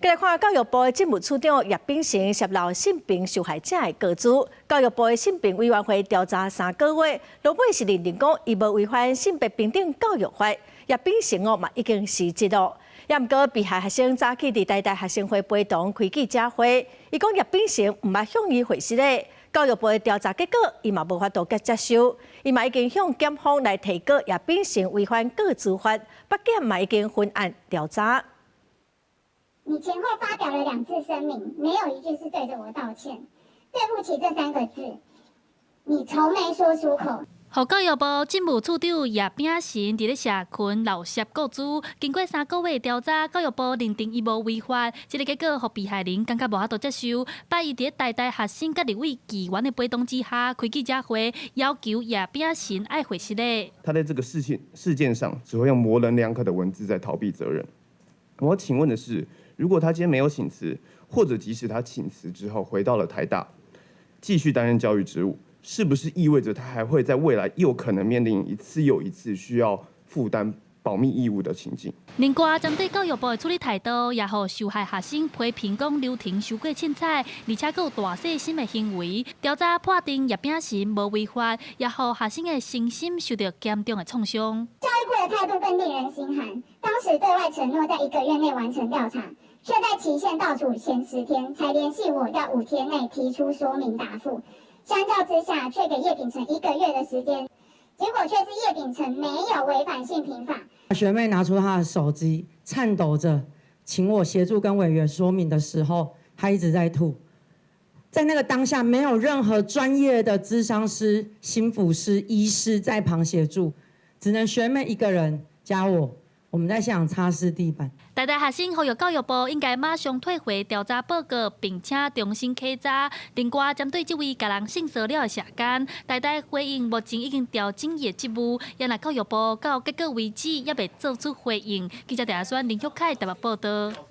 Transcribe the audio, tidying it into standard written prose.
來看教育部的政務處長葉秉成洩漏性平受害者的個資，教育部的性平委員會調查3個月，落尾是認定講伊無違反性別平等教育法，葉秉成哦嘛已經辭職咯。也毋過被害學生早起佇台大學生會陪同開記者會，伊講葉秉成毋捌向伊回實咧。教育部的調查結果，伊嘛無法度接受，伊嘛已經向檢方來提告葉秉成違反個資法，北檢嘛已經分案調查。你前後發表了兩次聲明，沒有一句是對着我道歉。對不起這三個字，你從沒說出口。予教育部政務處長葉秉成佇咧社群漏洩個資，經過3個月調查，教育部認定伊無違法，這个結果予被害人感覺無法度接受，拜一佇咧台大學生佮立委議員的陪同之下，開記者會，要求葉秉成愛回實咧。他在這個事情事件上，只會用模棱兩可的文字在逃避責任。我請問的是，如果他今天沒有請辭，或者即使他請辭之後回到了台大，繼續擔任教育職務，是不是意味着他還會在未來又可能面臨一次又一次需要負擔保密義務的情境？另外，針對教育部的處理態度，也予受害學生批評講流程傷過凊彩，而且閣有大細心的行為。調查判定葉秉成無違法，也予學生的身心受到嚴重的創傷。教育部的態度更令人心寒。當時對外承諾在一個月內完成調查，卻在期限倒數前10天才聯繫我，要5天內提出說明答覆。相較之下，卻給葉秉成一個月的時間，結果卻是葉秉成沒有違反性平法。學妹拿出她的手機，顫抖着請我協助跟委員說明的時候，她一直在吐。在那個當下，沒有任何專業的諮商師、心輔師、醫師在旁協助，只能學妹一個人加我。我們在現場擦拭地板。台大學生呼籲教育部應該馬上退回調查報告，並且重新稽查。另外，針對這位共人性騷擾的舍監，台大回應目前已經調整伊的職務，也若教育部到結果為止，猶未做出回應。記者鄭阿選、林旭凱台北報道。